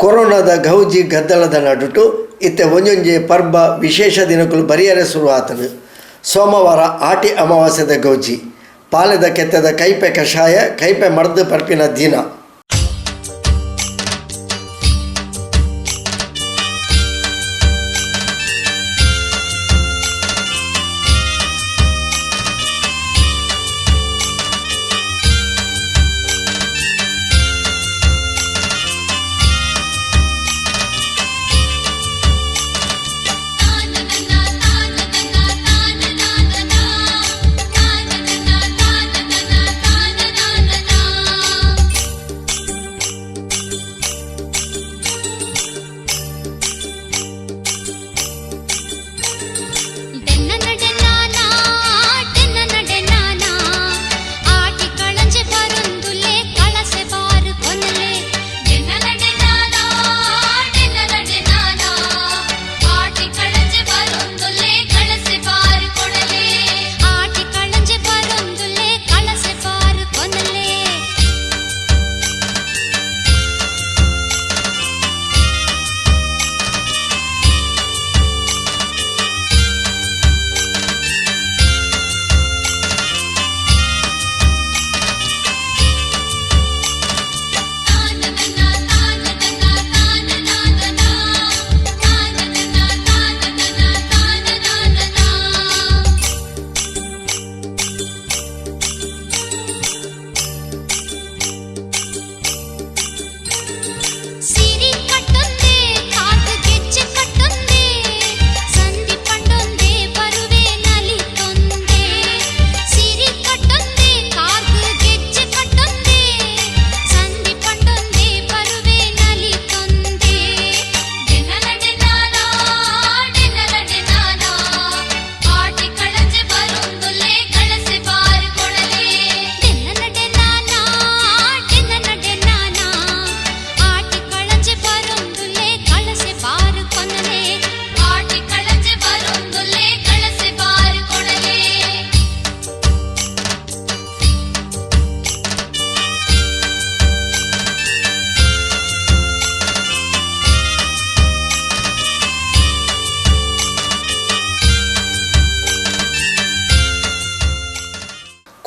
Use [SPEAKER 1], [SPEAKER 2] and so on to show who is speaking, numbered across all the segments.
[SPEAKER 1] ಕೊರೋನಾದ ಗೌಜಿ ಗದ್ದಲದ ನಡುಟು ಇತ್ತೆ ಒಂಜೊಂಜೆ ಪರ್ಬ ವಿಶೇಷ ದಿನಕುಲು ಬರಿಯರೆ ಶುರು ಆತನು. ಸೋಮವಾರ ಆಟಿ ಅಮಾವಾಸ್ಯದ ಗೌಜಿ, ಪಾಲೆದ ಕೆತ್ತದ ಕೈಪೆ ಕಷಾಯ, ಕೈಪೆ ಮರ್ದು ಪರ್ಪಿನ ದಿನ.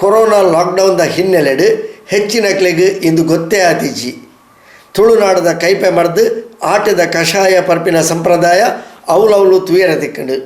[SPEAKER 1] ಕೊರೋನಾ ಲಾಕ್ಡೌನ್ದ ಹಿನ್ನೆಲೆಡು ಹೆಚ್ಚಿನಕ್ಲೆಗ್ ಇಂದು ಗೊತ್ತೇ ಆತಿಜಿ. ತುಳುನಾಡದ ಕೈಪೆ ಮರ್ದು ಆಟದ ಕಷಾಯ ಪರ್ಪಿನ ಸಂಪ್ರದಾಯ ಅವಲವಲು ತುಯರ ತಿಕ್ಕಂಡು.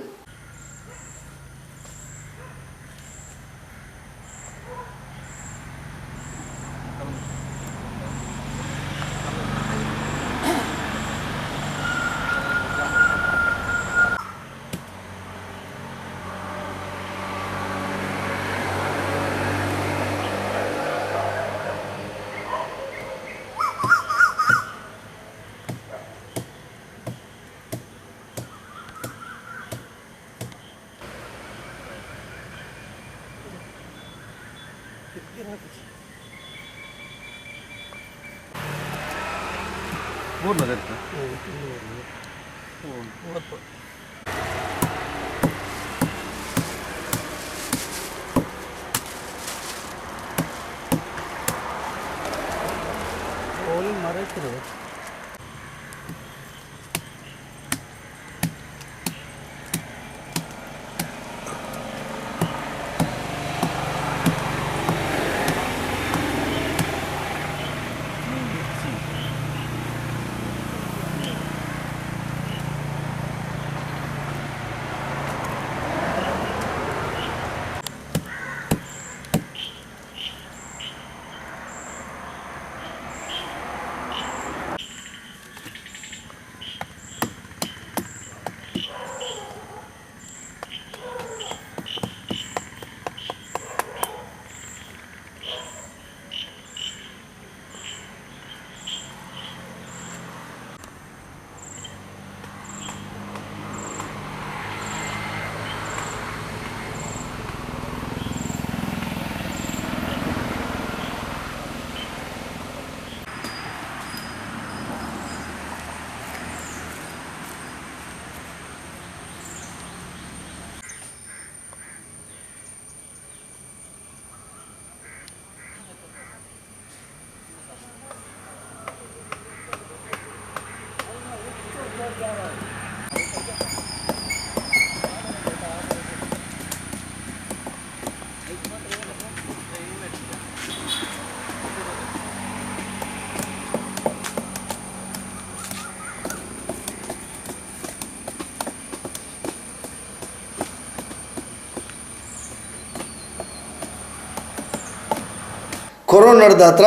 [SPEAKER 1] ಕೊರೋನಾಡ್ದಾತ್ರ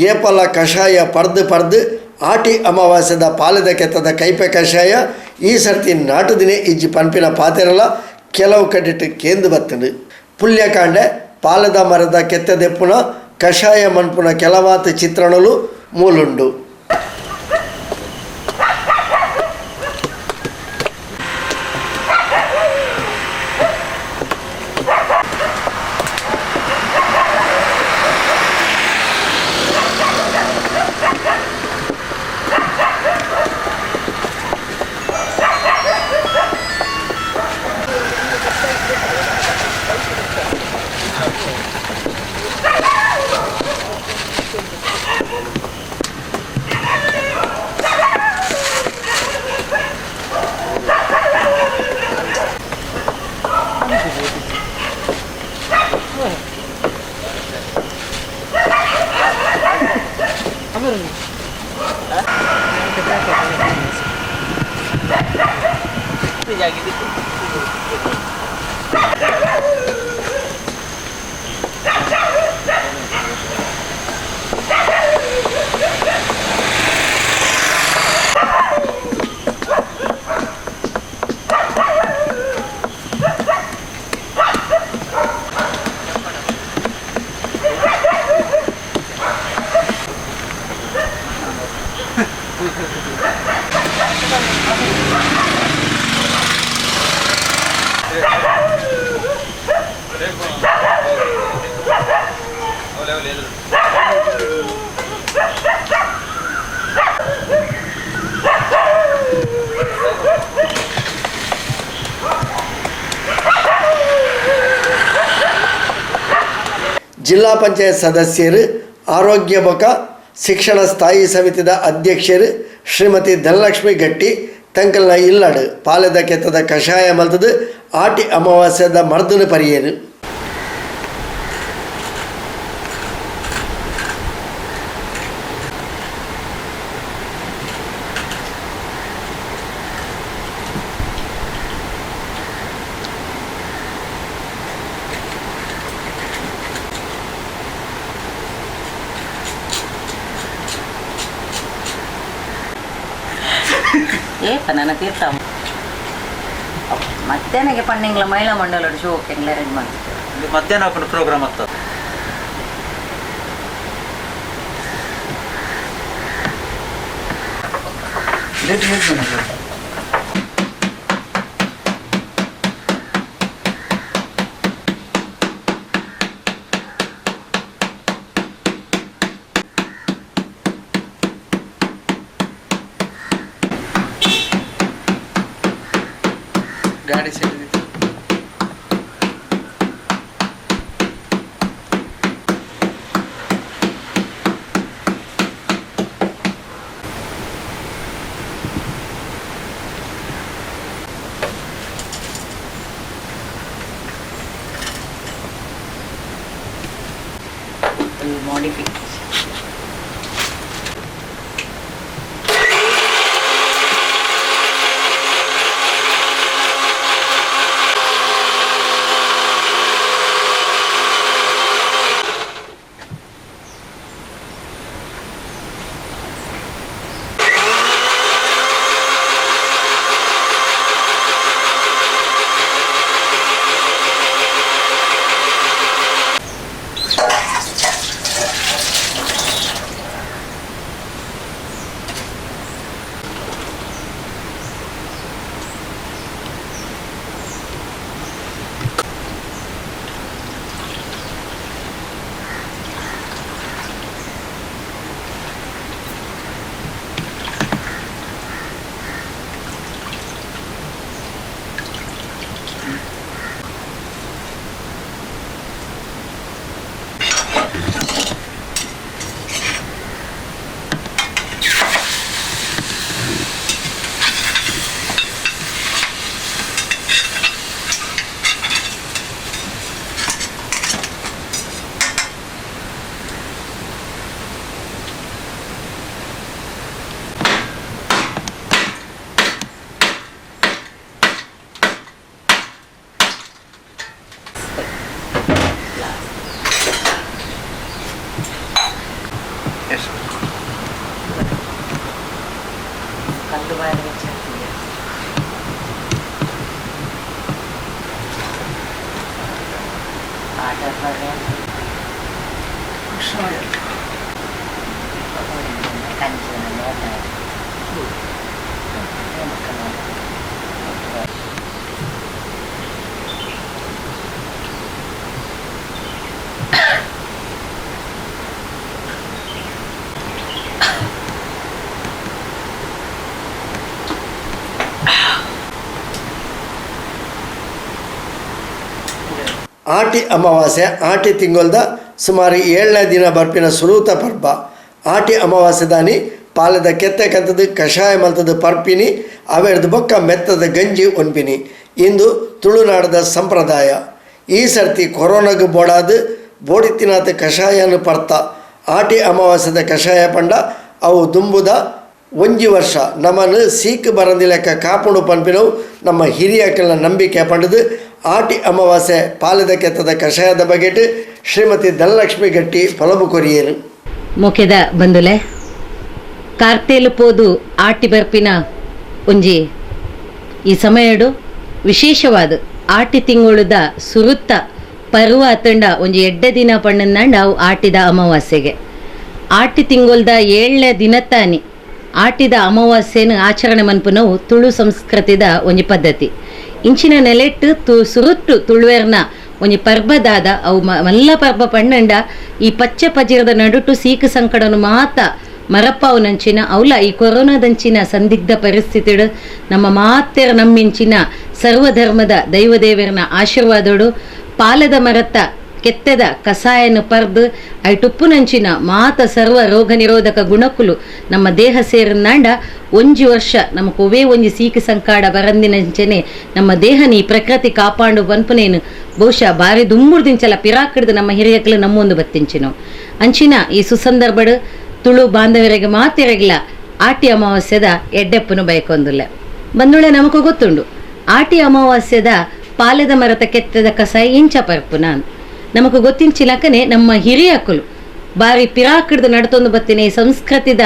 [SPEAKER 1] ಏಪಲ ಕಷಾಯ ಪರ್ದು ಪರ್ದು ಆಟಿ ಅಮಾವಾಸ್ಯದ ಪಾಲೆದ ಕೆತ್ತದ ಕೈಪೆ ಕಷಾಯ ಈ ಸರ್ತಿ ನಾಟುದಿನೇ ಇಜ್ಜಿ ಪನ್ಪಿನ ಪಾತೆರಲ ಕೆಲವು ಕಡೆಟ್ ಕೇಂದು ಬತ್ತುಂಡು. ಪುಲ್ಯಕಾಂಡೆ ಪಾಲೆದ ಮರದ ಕೆತ್ತದೆಪ್ಪುನ ಕಷಾಯ ಮನ್ಪುನ ಕೆಲವಾತ್ ಚಿತ್ರಣಲು ಮೂಲುಂಡು. ಜಿಲ್ಲಾ ಪಂಚಾಯತ್ ಸದಸ್ಯರು, ಆರೋಗ್ಯ ಬೊಕ ಶಿಕ್ಷಣ ಸ್ಥಾಯಿ ಸಮಿತಿದ ಅಧ್ಯಕ್ಷರು ಶ್ರೀಮತಿ ಧನಲಕ್ಷ್ಮಿ ಗಟ್ಟಿ ತಂಕಲ್ನ ಇಲ್ಲಡು ಪಾಲೆದ ಕೆತ್ತದ ಕಷಾಯ ಮಲ್ತದು ಆಟಿ ಅಮಾವಾಸ್ಯದ ಮರ್ದನ ಪರಿಯೇರು.
[SPEAKER 2] ಏಪ ನನ್ನ ತೀರ್ಥ ಮಧ್ಯಾಹ್ನಕ್ಕೆ ಪಂಡಿಂಗ್ಲ ಮಹಿಳಾ ಮಂಡಲದ ಶೋಕ್ ಎಂಗ್ಲ ಅರೇಂಜ್ ಮಾಡ್ತಿದ್ದೆ.
[SPEAKER 3] ಇದು ಮಧ್ಯಾಹ್ನ ಹಾಕೊಂಡು ಪ್ರೋಗ್ರಾಮ್ ಆಗ್ತದೆ.
[SPEAKER 4] ಗಾಡಿ ಸೈಡ್.
[SPEAKER 2] ಮಾಡಿಫಿಕೇಶನ್. ಕಲ್ಲು ಬಾರಿ ಹೆಚ್ಚಾಗ್ತದೆ. ಆಟ ಬಾರಿ ಕಂಚಿನ ನೋಟ.
[SPEAKER 1] ಆಟಿ ಅಮಾವಾಸ್ಯೆ ಆಟಿ ತಿಂಗೊಲ್ದ ಸುಮಾರು ಏಳನೇ ದಿನ ಬರ್ಪಿನ ಸುರೂತ ಪರ್ಬ. ಆಟಿ ಅಮಾವಾಸ್ಯೆ ದಾನಿ ಪಾಲದ ಕೆತ್ತೆ ಕಂತದ ಕಷಾಯ ಮಲ್ತದ ಪರ್ಪಿನಿ, ಅವೆರ್ದು ಬೊಕ್ಕ ಮೆತ್ತದ ಗಂಜಿ ಒನ್ಪಿನಿ. ಇಂದು ತುಳುನಾಡದ ಸಂಪ್ರದಾಯ. ಈ ಸರ್ತಿ ಕೊರೋನಾಗ ಬೋಡಾದ ಬೋಡಿತ್ತಿನಾಥ ಕಷಾಯನು ಪರ್ತ. ಆಟಿ ಅಮಾವಾಸ್ಯದ ಕಷಾಯ ಪಂಡ ಅವು ದುಂಬುದ ಒಂಜಿ ವರ್ಷ ನಮ್ಮನ್ನು ಸೀಕ್ ಬರಂದಿಲೆಕ್ಕ ಕಾಪುಣು ಪನ್ಪಿನವು ನಮ್ಮ ಹಿರಿಯಕಲ್ನ ನಂಬಿಕೆ ಪಂಡದು. ಆಟಿ ಅಮಾವಾಸ್ಯೆ ಪಾಲದ ಕೆತ್ತದ ಕಷಾಯದ ಬಗೆಟ್ ಶ್ರೀಮತಿ ಧನಲಕ್ಷ್ಮಿ ಗಟ್ಟಿ ಪೊಲಬು ಕೊರಿಯರು.
[SPEAKER 2] ಮೋಕೆದ ಬಂದುಲೆ, ಕಾರ್ತೇಲು ಪೋದು ಆಟಿ ಬರ್ಪಿನ ಒಂಜಿ ಈ ಸಮಯಡು ವಿಶೇಷವಾದ ಆಟಿ ತಿಂಗಳುದ ಸುರುತ್ತ ಪರ್ವ ಅತಂಡ ಒಂಜಿ ಎಡ್ಡೆ ದಿನ ಪಣ್ಣಂದಾಂಡ ಅವು ಆಟಿದ ಅಮಾವಾಸ್ಯೆಗೆ. ಆಟಿ ತಿಂಗೊಲ್ದ ಏಳನೇ ದಿನತ್ತಾನಿ ಆಟಿದ ಅಮಾವಾಸ್ಯೆನ ಆಚರಣೆ ಮನ್ಪುನವು ತುಳು ಸಂಸ್ಕೃತಿದ ಒಂಜಿ ಪದ್ಧತಿ. ಇಂಚಿನ ನೆಲೆಟ್ಟು ಸುರುಟ್ಟು ತುಳುವೆರ್ನ ಒಂಜಿ ಪರ್ಬದಾದ ಅವು ಮಲ್ಲ ಪರ್ಬ ಪಣ್ಣಂಡ ಈ ಪಚ್ಚೆ ಪಜಿರದ ನಡುಟು ಸೀಕು ಸಂಕಡನು ಮಾತ ಮರಪ್ಪಾವುನಂಚಿನ ಅವಲ ಈ ಕೊರೋನಾದಂಚಿನ ಸಂದಿಗ್ಧ ಪರಿಸ್ಥಿತಿಡು ನಮ್ಮ ಮಾತೆರ ನಮ್ಮಿಂಚಿನ ಸರ್ವಧರ್ಮದ ದೈವದೇವರನ ಆಶೀರ್ವಾದೋಡು ಪಾಲದ ಮರತ್ತ ಕೆತ್ತೆದ ಕಸಾಯನು ಪರ್ದು ಐಟುಪ್ಪುನಂಚಿನ ಮಾತ ಸರ್ವ ರೋಗ ನಿರೋಧಕ ಗುಣಕುಲು ನಮ್ಮ ದೇಹ ಸೇರಿನಾಂಡ ಒಂಜಿ ವರ್ಷ ನಮಕ್ ಒವೇ ಒಂಜಿ ಸೀಕು ಸಂಕಾಡ ಬರಂದಿನಂಚನೆ ನಮ್ಮ ದೇಹನಿ ಪ್ರಕೃತಿ ಕಾಪಾಂಡು ಬನ್ಪುನೇನು ಬಹುಶಃ ಬಾರಿ ದುಮ್ಮುರ್ದಿಂಚಲ ಪಿರಾಕಿಡ್ದು ನಮ್ಮ ಹಿರಿಯಕಲು ನಮ್ಮೊಂದು ಬತ್ತಿಂಚಿನವು. ಅಂಚಿನ ಈ ಸುಸಂದರ್ಭಡು ತುಳು ಬಾಂಧವರಿಗೆ ಮಾತಿರಗಿಲ್ಲ ಆಟಿ ಅಮಾವಾಸ್ಯದ ಎಡ್ಡೆಪ್ಪನು ಬಯಕೊಂದುಲ್ಲ. ಬಂದುಳೆ ನಮಗೂ ಗೊತ್ತುಂಡು ಆಟಿ ಅಮಾವಾಸ್ಯದ ಪಾಲೆದ ಮರತ ಕೆತ್ತದ ಕಸಾಯ ಇಂಚ ಪರ್ಪುನ ನಮಗೂ ಗೊತ್ತಿಂಚಿಲಕನೆ ನಮ್ಮ ಹಿರಿಯಕುಲು ಬಾರಿ ಪಿರಾಕಿಡ್ದು ನಡ್ತೊಂದು ಬತ್ತಿನ ಈ ಸಂಸ್ಕೃತಿದ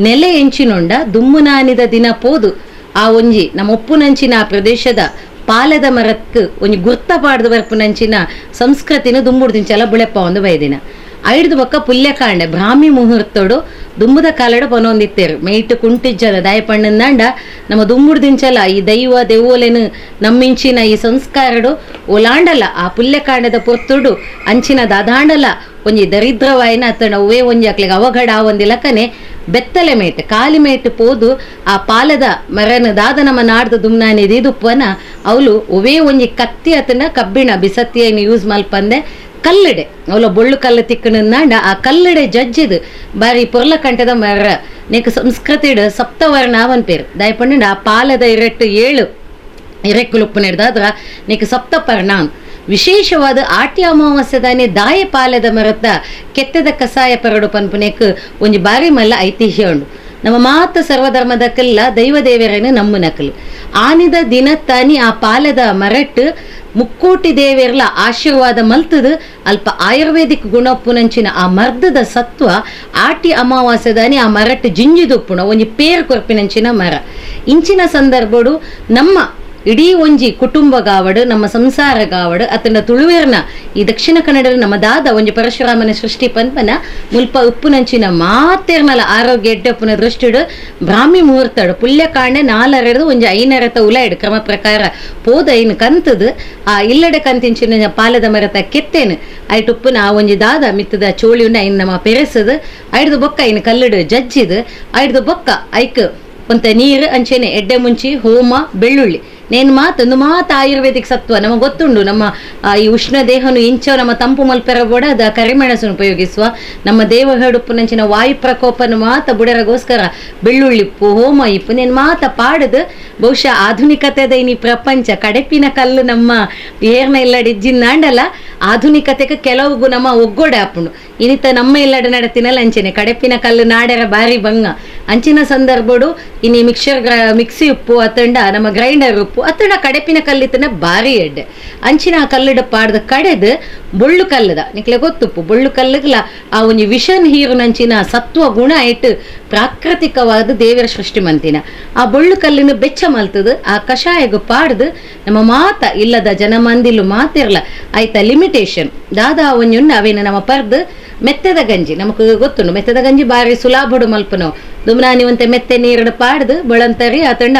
[SPEAKER 2] ನೆಲೆ ಎಂಚಿನೊಂಡ ದುಮ್ಮುನಾನಿದ ದಿನ ಪೋದು ಆ ಒಂಜಿ ನಮ್ಮ ಒಪ್ಪುನಂಚಿನ ಆ ಪ್ರದೇಶದ ಪಾಲೆದ ಮರಕ್ಕೆ ಒಂಜಿ ಗುರ್ತ ಪಾಡ್ದು ಬರ್ಪುನಂಚಿನ ಸಂಸ್ಕೃತಿನ ದುಂಬುಡ್ದಿಂಚಲ ಬುಳೆಪ್ಪ ಒಂದು ಬೈದಿನ. ಐಡ್ದು ಬೊಕ್ಕ ಪುಲ್ಯಕಾಂಡೆ ಬ್ರಾಹ್ಮಿ ಮುಹೂರ್ತೋಡು ದುಂಬುದ ಕಾಲಡು ಪನೊಂದಿತ್ತೇರು ಮೇಯ್ಟು ಕುಂಟಿಜ್ಜದ ದಾಯಪಣ್ಣಂದಾಂಡ ನಮ್ಮ ದುಂಬುಡ್ದಿಂಚಲ ಈ ದೈವ ದೆವ್ವಲೆನು ನಮ್ಮಿಂಚಿನ ಈ ಸಂಸ್ಕಾರಡು ಒಲಾಂಡಲ ಆ ಪುಲ್ಯಕಾಂಡದ ಪೊರ್ತುಡು ಅಂಚಿನ ದಾದಾಂಡಲ ಒಂಜಿ ದರಿದ್ರವಾಯಿನ ಅತ್ತಣ ಒವೇ ಒಂಜಿ ಅಕ್ಲೆಗ್ ಅವಘಡ ಆವೊಂದಿಲಕನೆ ಬೆತ್ತಲೆ ಮೇಟ್ ಕಾಲಿ ಮೇಟ್ ಪೋದು ಆ ಪಾಲದ ಮರನ ದಾದ ನಮ್ಮ ನಾಡ್ದ ದುಮ್ನಾನಿ ದೀದುಪ್ಪನ ಅವಳು ಒವೇ ಒಂಜಿ ಕತ್ತಿ ಅತನ ಕಬ್ಬಿಣ ಬಿಸತ್ತಿಯನ್ನು ಯೂಸ್ ಮಲ್ಪಂದೆ ಕಲ್ಲಡೆ ಅವಳ ಬೊಳ್ಳು ಕಲ್ಲು ತಿಕ್ಕಣಂದಾಂಡ ಆ ಕಲ್ಲಡೆ ಜಜ್ಜಿದು ಬಾರಿ ಪೊರ್ಲ ಕಂಠದ ಮರ ನೆಕ್ ಸಂಸ್ಕೃತಿಡ್ ಸಪ್ತವರ್ಣ ಅವನ್ ಪೇರು ದಯಪಂಡ ಆ ಪಾಲದ ಇರಟ್ಟು 7 ಇರೆಕ್ಕುಲುಪ್ಪು ನೆಕ್ ಸಪ್ತಪರ್ಣ. ವಿಶೇಷವಾದ ಆಟಿ ಅಮಾವಾಸ್ಯದಾನೆ ದಾಯ ಪಾಲದ ಮರತ್ತ ಕೆತ್ತದ ಕಸಾಯ ಪರಡು ಪನ್ಪುನೆಕ್ ಒಂಜಿ ಬಾರಿ ಮಲ್ಲ ಐತಿಹ್ಯ ಉಂಡು. ನಮ್ಮ ಮಾತ ಸರ್ವಧರ್ಮದ ಕಲ್ಲ ದೈವ ದೇವರನ್ನು ನಮ್ಮ ನಕಲು ಆನಿದ ದಿನ ತಾನಿ ಆ ಪಾಲದ ಮರಟ್ಟು ಮುಕ್ಕೋಟಿ ದೇವೆರ್ಲ ಆಶೀರ್ವಾದ ಮಲ್ತದು ಅಲ್ಪ ಆಯುರ್ವೇದಿಕ್ ಗುಣಪ್ಪುನಂಚಿನ ಆ ಮರ್ದದ ಸತ್ವ ಆಟಿ ಅಮಾವಾಸ್ಯದಾನಿ ಆ ಮರಟ್ಟು ಜಿಂಜಿದುಪ್ಪುಣ ಒಂಜಿ ಪೇರು ಕೊರ್ಪಿನಂಚಿನ ಮರ. ಇಂಚಿನ ಸಂದರ್ಭಡು ನಮ್ಮ ಇಡೀ ಒಂಜಿ ಕುಟುಂಬಗಾವಡು ನಮ್ಮ ಸಂಸಾರಗಾವಡು ಅತನ ತುಳುವೇರ್ನ ಈ ದಕ್ಷಿಣ ಕನ್ನಡ ನಮ್ಮ ದಾದ ಒಂಜಿ ಪರಶುರಾಮನ ಸೃಷ್ಟಿ ಪನ್ಪನ ಮುಲ್ಪ ಉಪ್ಪುನಂಚಿನ ಮಾತೇರ್ನಲ ಆರೋಗ್ಯ ಎಡ್ಡಪ್ಪುನ ದೃಷ್ಟಿಡು ಬ್ರಾಹ್ಮಿ ಮುಹೂರ್ತಡು ಪುಲ್ಯಕಾಂಡೆ ನಾಲರೆಡು ಒಂಜಿ ಐನರತ ಉಲಾಯ್ಡು ಕ್ರಮ ಪ್ರಕಾರ ಪೋದ ಐನು ಕಂತದು ಆ ಇಲ್ಲಡೆ ಕಂತಿಂಚಿನ ಪಾಲದ ಮರತ ಕೆತ್ತೇನು ಐಟುಪ್ಪುನ ಆ ಒಂಜಿ ದಾದ ಮಿತ್ತದ ಚೋಳಿಯುಂಡ ಐನ್ ನಮ್ಮ ಪೆರೆಸದು ಐಡ್ದು ಬೊಕ್ಕ ಐನು ಕಲ್ಲುಡು ಜಜ್ಜಿದು ಐಡ್ದು ಬೊಕ್ಕ ಐಕ್ ಒಂತ ನೀರು ಅಂಚೆನೆ ಎಡ್ಡೆ ಮುಂಚಿ ಹೋಮ ಬೆಳ್ಳುಳ್ಳಿ ನೇನು ಮಾತು ಮಾತು ಆಯುರ್ವೇದಿಕ್ ಸತ್ವ ನಮಗೆ ಗೊತ್ತುಂಡು. ನಮ್ಮ ಈ ಉಷ್ಣ ದೇಹನು ಇಂಚ ನಮ್ಮ ತಂಪು ಮಲ್ಪೆರ ಬೋಡ ಅದ ಕರಿಮೆಣಸನ್ನು ಉಪಯೋಗಿಸುವ ನಮ್ಮ ದೇವ ಹೇಡುಪ್ಪುನಂಚಿನ ವಾಯು ಪ್ರಕೋಪನ ಮಾತ ಬುಡರಗೋಸ್ಕರ ಬೆಳ್ಳುಳ್ಳಿ ಇಪ್ಪು ಹೋಮ ಇಪ್ಪು ನೇನು ಮಾತ ಪಾಡದು ಬಹುಶಃ ಆಧುನಿಕತೆದ ಇನಿ ಪ್ರಪಂಚ ಕಡೆಪಿನ ಕಲ್ಲು ನಮ್ಮ ಏರ್ನ ಇಲ್ಲಡೆ ಇಜ್ಜಿಂದಾಂಡಲ ಆಧುನಿಕತೆಗೆ ಕೆಲವು ನಮ್ಮ ಒಗ್ಗೋಡೆ ಆಪುಂಡು ಇನಿತ ನಮ್ಮ ಇಲ್ಲಡೆ ನಡತಿನಲ್ಲ ಅಂಚೆನೆ ಕಡೆಪಿನ ಕಲ್ಲು ನಾಡೆರ ಬಾರಿ ಬಂಗ ಅಂಚಿನ ಸಂದರ್ಭಡು ಇನಿ ಮಿಕ್ಸರ್ ಮಿಕ್ಸಿ ಉಪ್ಪು ಅತ್ತಂಡ ನಮ್ಮ ಗ್ರೈಂಡರ್ ಉಪ್ಪು ಉಪ್ಪು ಅತ್ತಡ ಕಡೆಪಿನ ಕಲ್ಲಿತ್ತನ ಬಾರಿ ಎಡ್ಡೆ ಅಂಚಿನ ಆ ಕಲ್ಲುಡ ಪಾಡ್ದ ಕಡೆದು ಬೊಳ್ಳು ಕಲ್ಲುದ ನಿಕ್ಲೆ ಗೊತ್ತುಪ್ಪು ಬೊಳ್ಳು ಕಲ್ಲುಗ್ಲ ಆ ಒಂಜಿ ವಿಷನ್ ಹೀರುನಂಚಿನ ಸತ್ವ ಗುಣ ಇಟ್ಟು ಪ್ರಾಕೃತಿಕವಾದ ದೇವರ ಸೃಷ್ಟಿ ಮಂತಿನ ಆ ಬೊಳ್ಳು ಕಲ್ಲಿನ ಬೆಚ್ಚ ಮಲ್ತದ ಆ ಕಷಾಯಗು ಪಾಡ್ದು ನಮ್ಮ ಮಾತ ಇಲ್ಲದ ಜನಮಂದಿಲು ಮಾತಿರ್ಲ ಆಯ್ತಾ ಲಿಮಿಟೇಷನ್ ದಾದಾ ಒಂಜುಂಡು ಅವೇನ ನಮ್ಮ ಪರ್ದು ಮೆತ್ತೆದ ಗಂಜಿ ನಮಕ್ ಗೊತ್ತುಂಡು ಮೆತ್ತೆದ ಗಂಜಿ ಬಾರಿ ಸುಲಾಭಡು ಮಲ್ಪುನವು ದುಮ್ನಾನಿ ಒಂತೆ ಮೆತ್ತೆ ನೀರುಡು ಪಾಡ್ದು ಬೊಳಂತರಿ ಆತಂಡ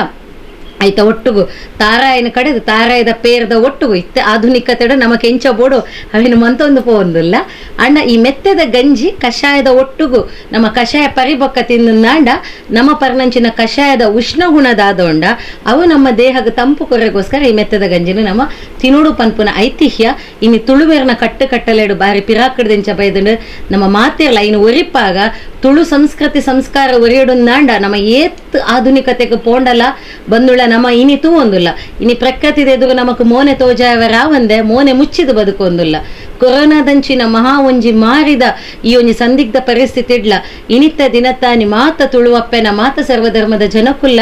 [SPEAKER 2] ಐತ ಒಟ್ಟುಗು ತಾರಾಯಿನ ಕಡೆದು ತಾರಾಯದ ಪೇರ್ದ ಒಟ್ಟುಗು ಇತ್ತ ಆಧುನಿಕತೆಡು ನಮಕ್ ಎಂಚ ಬೋಡು ಅವೇನು ಮಂತೊಂದು ಪೋವೊಂದುಲ್ಲ ಅಣ್ಣ. ಈ ಮೆತ್ತೆದ ಗಂಜಿ ಕಷಾಯದ ಒಟ್ಟುಗು ನಮ್ಮ ಕಷಾಯ ಪರಿಬೊಕ್ಕ ತಿಂದಾಂಡ ನಮ್ಮ ಪರ್ನಂಚಿನ ಕಷಾಯದ ಉಷ್ಣ ಗುಣದಾದೊಂಡ ಅವು ನಮ್ಮ ದೇಹಕ್ಕೆ ತಂಪು ಕೊರೆಗೋಸ್ಕರ ಈ ಮೆತ್ತೆದ ಗಂಜಿನ ನಮ್ಮ ತಿನುಡು ಪನ್ಪುನ ಐತಿಹ್ಯ ಇನಿ ತುಳುವೆರ್ನ ಕಟ್ಟು ಕಟ್ಟಲೆಡು ಬಾರಿ ಪಿರಾಕಡ್ದೆಂಚ ಬೈದುಂಡು. ನಮ್ಮ ಮಾತಿರ್ಲ ಇನ್ನು ಒರಿಪಾಗ ತುಳು ಸಂಸ್ಕೃತಿ ಸಂಸ್ಕಾರ ಒರಿಯಡುಂದಾಂಡ ನಮ್ಮ ಏತ್ ಆಧುನಿಕತೆಗೆ ಪೋಂಡಲ ಬಂದುಳ ನಮ್ಮ ಇನಿ ತೂವೊಂದುಲ್ಲ. ಇನಿ ಪ್ರಕೃತಿದ ಎದುರು ನಮಕ್ ಮೋನೆ ತೋಜಾಯವರಾವಂದೆ ಮೋನೆ ಮುಚ್ಚಿದ ಬದುಕೊಂದುಲ್ಲ. ಕೊರೋನಾದಂಚಿನ ಮಹಾ ಒಂಜಿ ಮಾರಿದ ಈ ಒಂಜಿ ಸಂದಿಗ್ಧ ಪರಿಸ್ಥಿತಿ ಇಡ್ಲ ಇನಿತ್ತ ದಿನತ್ತಾನಿ ಮಾತ ತುಳುವಪ್ಪೆನ ಮಾತ ಸರ್ವಧರ್ಮದ ಜನಕುಲ್ಲ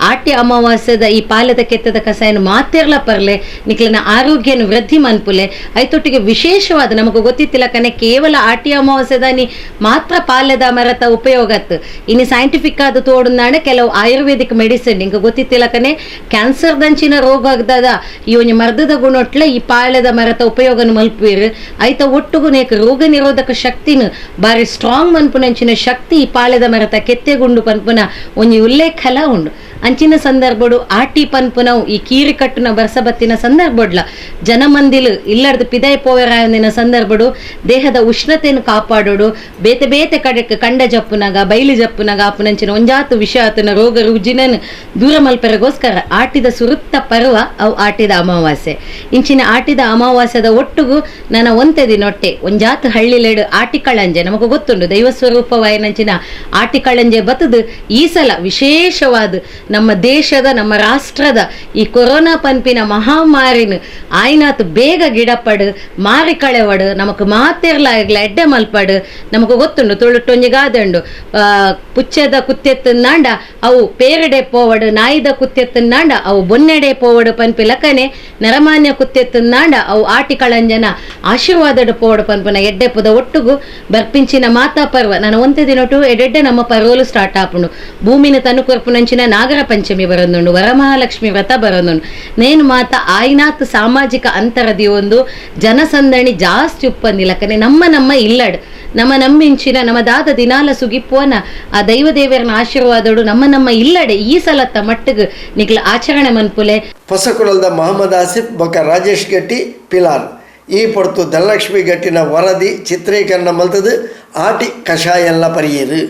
[SPEAKER 2] ಆಟ್ಯ ಅಮಾವಾಸ್ಯದ ಈ ಪಾಲದ ಕೆತ್ತದ ಕಸಾಯನ ಮಾತೆರ್ಲ ಪರ್ಲೆ ನಿಕ್ಲನ ಆರೋಗ್ಯನ ವೃದ್ಧಿ ಮನ್ಪುಲೆ. ಐತೊಟ್ಟಿಗೆ ವಿಶೇಷವಾದ ನಮಗ್ ಗೊತ್ತಿತ್ತಿಲ್ಲ ಕನೆ ಕೇವಲ ಆಟ್ಯ ಅಮಾವಾಸ್ಯದಾನಿ ಮಾತ್ರ ಪಾಲದ ಮರತ ಉಪಯೋಗತ್ತು ಇನಿ ಸೈಂಟಿಫಿಕ್ ಆದ ತೋಡುಂದಾಂಡ ಕೆಲವು ಆಯುರ್ವೇದಿಕ್ ಮೆಡಿಸಿನ್ ನಿಂಗೆ ಗೊತ್ತಿತ್ತಿಲ್ಲ ಕನೆ ಕ್ಯಾನ್ಸರ್ ದಂಚಿನ ರೋಗ ಆಗ್ದದ ಈ ಒಂಜಿ ಮರ್ದದ ಗುಣೊಟ್ಲೆ ಈ ಪಾಳೆದ ಮರತ ಉಪಯೋಗನ ಮಲ್ಪುವೆರ್. ಐತ ಒಟ್ಟುಗು ನೇಕ್ ರೋಗ ನಿರೋಧಕ ಶಕ್ತಿನ ಬಾರಿ ಸ್ಟ್ರಾಂಗ್ ಮನ್ಪುನಂಚಿನ ಶಕ್ತಿ ಈ ಪಾಳೆದ ಮರತ ಕೆತ್ತೆಗುಂಡು ಪನ್ಪುನ ಒಂಜಿ ಉಲ್ಲೇಖಲ ಉಂಡು. ಅಂಚಿನ ಸಂದರ್ಭಡು ಆಟಿ ಪನ್ಪುನವು ಈ ಕೀರಿ ಕಟ್ಟುನ ಬರ್ಸಬತ್ತಿನ ಸಂದರ್ಭಡ್ಲ ಜನಮಂದಿಲು ಇಲ್ಲರ್ದು ಪಿದೈ ಪೋವೆರಾಯಂದಿನ ಸಂದರ್ಭಡು ದೇಹದ ಉಷ್ಣತೆಯನ್ನು ಕಾಪಾಡೋಡು ಬೇತೆ ಬೇತೆ ಕಡೆಕ್ ಕಂಡ ಜಪ್ಪುನಗ ಬೈಲಿ ಜಪ್ಪುನಗ ಆಪುನಂಚಿನ ಒಂಜಾತು ವಿಷ ಆತನ ರೋಗ ರುಜಿನನ್ ದೂರ ಮಲ್ಪೆರಗೋಸ್ಕರ ಆಟಿದ ಸುರುತ್ತ ಪರ್ವ ಅವು ಆಟಿದ ಅಮಾವಾಸ್ಯೆ. ಇಂಚಿನ ಆಟಿದ ಅಮಾವಾಸ್ಯದ ಒಟ್ಟುಗು ನನ್ನ ಒಂತೆ ದಿನೊಟ್ಟೆ ಒಂಜಾತು ಹಳ್ಳಿಲೇಡು ಆಟಿ ಕಳಂಜೆ ನಮಗ ಗೊತ್ತುಂಡು ದೈವ ಸ್ವರೂಪವಾಯನಂಚಿನ ಆಟಿ ಕಳಂಜೆ ಬತ್ತದು ಈ ಸಲ ವಿಶೇಷವಾದ ನಮ್ಮ ದೇಶದ ನಮ್ಮ ರಾಷ್ಟ್ರದ ಈ ಕೊರೋನಾ ಪನ್ಪಿನ ಮಹಾಮಾರಿನ ಆಯ್ನಾತ್ ಬೇಗ ಗಿಡಪಡು ಮಾರಿ ಕಳೆವಡು ನಮಕ್ ಮಾತೆರ್ಲ ಎಡ್ಡೆ ಮಲ್ಪಡು. ನಮಗ ಗೊತ್ತುಂಡು ತುಳುಟೊಂಜಿ ಗಾದೆ ಉಂಡು, ಪುಚ್ಚದ ಕುತ್ತೆತ್ತನ್ನಾಂಡ ಅವು ಪೇರಡೆ ಪೋವಡು, ನಾಯಿದ ಕುತ್ತೆತ್ತನ್ನಾಂಡ ಅವು ಬೊನ್ನೆಡೆ ಪೋವಡು ಪನ್ಪಿ ಲಕ್ಕನೆ ನರಮಾನ್ಯ ಕುತ್ತೆತ್ತನ್ನಾಂಡ ಅವು ಆಟಿ ಕಳಂಜನ ಆಶೀರ್ವಾದಡು ಪೋವಡು ಪನ್ಪುನ ಎಡ್ಡೆ ಪುದ ಒಟ್ಟುಗು ಬರ್ಪಿಂಚಿನ ಮಾತಾ ಪರ್ವ ನಾನು ಒಂತೆ ದಿನೊಟು ಎಡೆಡ್ಡೆ ನಮ್ಮ ಪರ್ವಲು ಸ್ಟಾರ್ಟ್ ಆಪುಂಡು. ಭೂಮಿನ ತನುಕೊರ್ಪುನಂಚಿನ ನಾಗರ ಪಂಚಮಿ ಬರೋದುಂಡು, ವರಮಹಾಲಕ್ಷ್ಮಿ ವ್ರತ ಬರೋದುಂಡು. ನೇನು ಮಾತ ಆಯ್ನಾತ್ ಸಾಮಾಜಿಕ ಅಂತರದಿ ಒಂದು ಜನಸಂದಣಿ ಜಾಸ್ತಿ ಉಪ್ಪಂದಿಲ್ಲಕನೆ ನಮ್ಮ ನಮ್ಮ ಇಲ್ಲಡ್ ನಮ್ಮ ನಮ್ಮಿಂಚಿನ ನಮ್ಮ ದಾದ ದಿನಾಲ ಸುಗಿಪ್ಪುವನ ಆ ದೈವ ದೇವರನ ಆಶೀರ್ವಾದಡು ನಮ್ಮ ನಮ್ಮ ಇಲ್ಲಡೆ ಈ ಸಲತ್ತ ಮಟ್ಟಿಗೆ ನಿಕ್ಲ ಆಚರಣೆ ಮನ್ಪುಲೆ.
[SPEAKER 1] ಹೊಸಕುಳಲ್ದ ಮಹಮ್ಮದ್ ಆಸಿಫ್ ಬೊಕ ರಾಜೇಶ್ ಗಟ್ಟಿ ಪಿಲಾರ್ ಈ ಪೊರ್ತು ಧನಲಕ್ಷ್ಮಿ ಗಟ್ಟಿನ ವರದಿ ಚಿತ್ರೀಕರಣ ಮಲ್ತದು ಆಟಿ ಕಷಾಯಲ್ಲ ಪರಿಯೇರು.